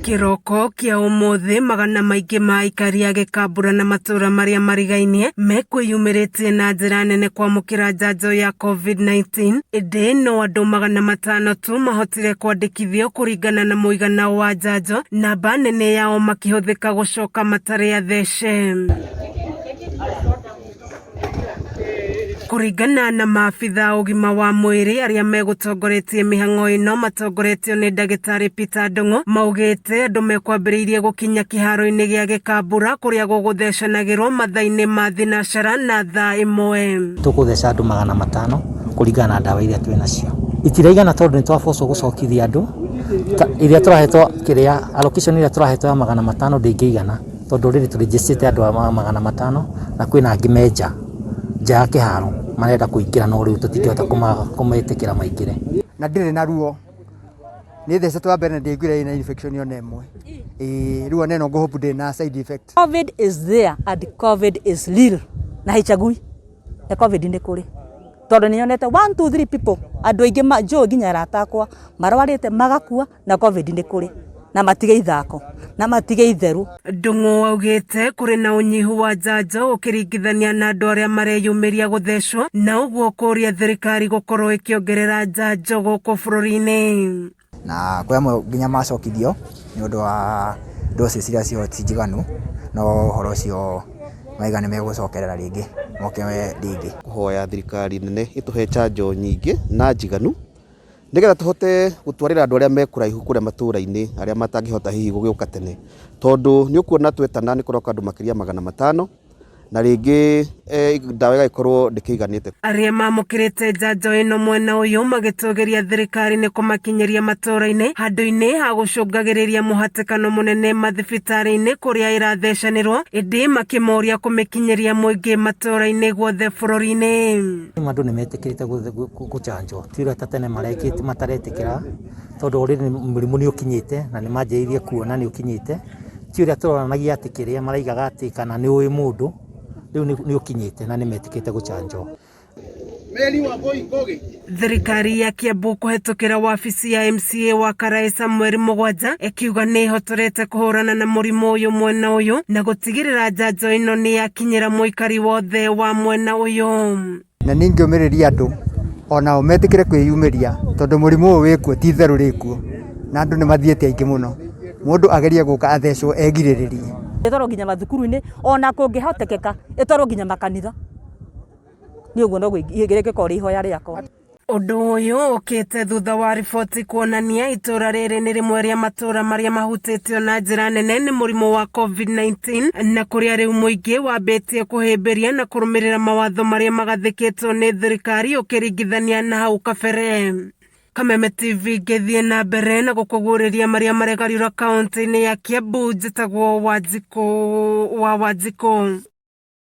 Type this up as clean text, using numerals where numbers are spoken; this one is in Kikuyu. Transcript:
Kĩroko kĩa ũmũthĩ magana maingĩ ma aikari a Gĩkambura na matũra marĩa marigainie mekwĩyumĩrĩtie na njĩra nene kwamũkĩra njanjo ya COVID-19 ĩndĩ no andũ 500 tu mahotire kwandĩkithio kũringana na mũigana wa njanjo, namba nene yao makĩhũthĩka gũcoka matarĩ athece. Kũringana na maabitha a ũgima wa mwĩrĩ arĩa megũtongoretie mĩhang'o ĩno matongoretio nĩ ndagĩtarĩ Peter Ndung'u maugĩte andũ mekwambĩrĩirie gũkinya kĩharo-inĩ gĩa Gĩkambura kũrĩa gũgũthecanagĩrwo mathaa-inĩ ma thinacara na thaa ĩmwe. Tũgũtheca andũ 500 kũringana na ndawa iria twĩ nacio. Itiraigana tondũ nĩ twabocwo gũcokithia andũ iria tũrahetwo kĩrĩa allocation ĩrĩa tũrahetwo ya 500 ndĩngĩigana. Tondũ rĩrĩ tũrĩnjĩcĩte andũ a 500 na kwĩna angĩ me nja, nja ya kĩharo marenda kũingĩra no rĩu tũtingĩhota kũmetĩkĩra maingĩre. Na ndirĩ na ruo, nĩ thecetwo ya mbere na ndiaiguire ĩna infection ona ĩmwe, ĩĩ rĩu ona ĩno ngũ hope ndĩrĩ na side effect. Covid is there and Covid is real na haichagui na Covid nĩ kũrĩ tondũ nĩ nyonete one two three people andũ aingĩ njũĩ nginya arata akwa marwarĩte magakua na Covid nĩ kũrĩ na matige ithako na matige itheru. Ndung'u augĩte kũrĩ na ũnyihu wa njanjo ũkĩringithania na andũ arĩa mareyumĩria gũthecwo na ũguo kũria thirikari gũkorwo ĩkĩongerera njanjo gũkũ bũrũri-inĩ. Na kwĩ amwe nginya macokithio nĩ ũndũ wa doses iria ciho ti njiganu, no ũhoro ũcio mauga nĩ megũcokerera rĩngĩ moke rĩngĩ. Kũhoya thirikari nene ĩtũhe njanjo nyingĩ na njiganu nĩgetha tũhote gũtwarĩra andũ arĩa me kũraihu kũrĩa matũra-inĩ arĩa matangĩhota hihi gũgĩũka tene, tondũ nĩ ũkuona twetana nĩ kũroka andũ makĩria 500 na rĩngĩ ndawa ĩgagĩkorwo ndĩkĩiganĩte. Arĩa mamũkĩrĩte njanjo ĩno mwena ũyũ magĩtũgĩria thirikari nĩ kũmakinyĩria matũra-inĩ handũ-inĩ ha gũcũngagĩrĩria mũhatĩkano mũnene mathibitarĩ-inĩ kũrĩa ĩrathecanĩrwo, ĩndĩ makĩmoria kũmĩkinyĩria mũingĩ matũra-inĩ guothe bũrũri-inĩ. Andũ nĩ metĩkĩrĩte gũchanjwo ti ũrĩa ta tene mataretĩkĩra tondũ already mũrimũ nĩ ũkinyĩte na nĩ manjĩrĩirie kuona nĩ ũkinyĩte. Ti ũrĩa tũroranagia atĩ kĩrĩa maraigaga atĩ kana nĩ ũĩ mũndũ, rĩu nĩ ũkinyĩte na nĩ metĩkĩrĩte gũchanjwo. Thirikari ya Kiambu kũhetũkĩra wabici ya MCA wa Karaĩ Samuel Mũgwanja ĩkiuga nĩ ĩhotorete kũhũrana na mũrimũ ũyũ mwena ũyũ na gũtigĩrĩra njanjo ĩno nĩ yakinyĩra mũikari wothe wa mwena ũyũ. Na niĩ ingĩũmĩrĩria andũ onao metĩkĩre kwĩyumĩria tondũ mũrimũ ũyũ wĩkuo ti itherũ rĩkuo na andũ nĩ mathiĩte aingĩ mũno, mũndũ agerie gũka athecwo egirĩrĩrie. Ĩtwarwo nginya mathukuru-inĩ ona kũngĩhotekeka ĩtwarwo nginya makanitha. Niĩ ũguo noguo rĩngĩkorwo rĩ ihoya rĩakwa. Ũndũ ũyũ ũkĩte thutha wa riboti kuonania itũra rĩrĩ nĩ rĩmwe rĩa matũra marĩa mahutĩtio na njĩra nene nĩ mũrimũ wa COVID-19 na kũrĩa rĩu mũingĩ wambĩtie kũhĩmbĩria na kũrũmĩrĩra mawatho marĩa magathĩkĩtwo nĩ thirikari ũkĩringithania na hau kabere. Kameme TV ngĩthiĩ na mbere na gũkũguũrĩria marĩa maregariũra kaũntĩ-inĩ ya Kiambu, njĩtagwo Wanjikũ wa Wanjikũ.